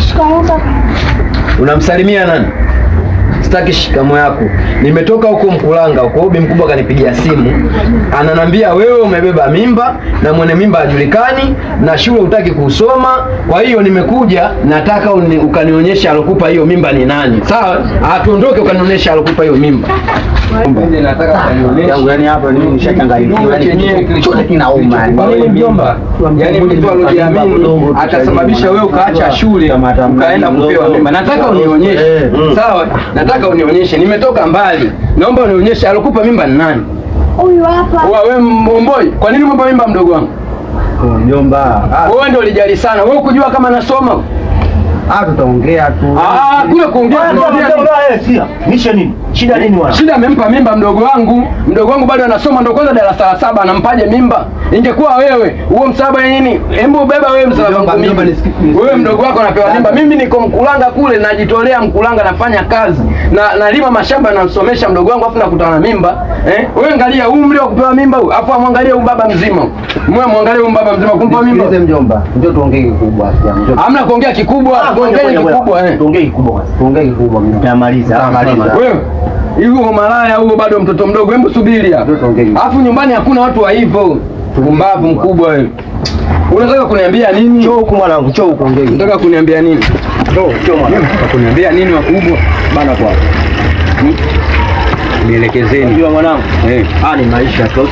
Shikamoo baba. Unamsalimia nani? Sitaki shikamo yako. Nimetoka huko Mkulanga huko, bi mkubwa kanipigia simu, ananambia wewe umebeba mimba na mwenye mimba hajulikani na shule hutaki kusoma. Kwa hiyo nimekuja, nataka ukanionyesha alokupa hiyo mimba ni nani. Sawa? Atuondoke, ukanionyesha alokupa hiyo mimba. Yangu yani hapa mimi nishachanganyikiwa. Yani chote kinauma. Kwa nini mjomba? Yaani mtu alojiamini atasababisha wewe ukaacha shule ukaenda kupewa mimba. Nataka unionyeshe. Sawa? Nataka unionyeshe. Nimetoka mbali. Naomba unionyeshe alokupa mimba ni nani? Huyu hapa. Wewe mbomboi, kwa nini umempa mimba mdogo wangu? Mjomba. Wewe ndio ulijali sana. Wewe kujua kama nasoma. Ah, tutaongea tu. Ah, kule kuongea. Mishe nini? Shida nini wana? Shida amempa mimba mdogo wangu. Mdogo wangu bado anasoma, ndio kwanza darasa la 7, anampaje mimba? Ingekuwa wewe, huo msalaba nini? Hebu beba wewe msalaba wangu mimi. Wewe mdogo wako anapewa mimba. Mimi niko Mkulanga kule, najitolea Mkulanga, nafanya kazi. Na nalima mashamba, namsomesha mdogo wangu, afu nakutana na mimba. Eh? Wewe angalia umri wa kupewa mimba huyu, afu amwangalie huyu baba mzima. Mwe muangalie huyu baba mzima kumpa mimba. Nisikilize mjomba. Njoo tuongee kikubwa. Njoo. Hamna kuongea kikubwa, tuongee kikubwa eh. Tuongee kikubwa. Tuongee kikubwa mjomba. Tutamaliza. Tutamaliza. Wewe hiyo malaya huo bado mtoto mdogo, hebu subiri hapo. Alafu nyumbani hakuna watu wa hivyo. Pumbavu mkubwa wewe. Unataka kuniambia nini? Njoo huku mwanangu, njoo huku. Unataka kuniambia nini? Njoo mwanangu. Unataka kuniambia nini wakubwa? Bana kwa. Nielekezeni. Unajua mwanangu? Eh. Ah, ni maisha tu.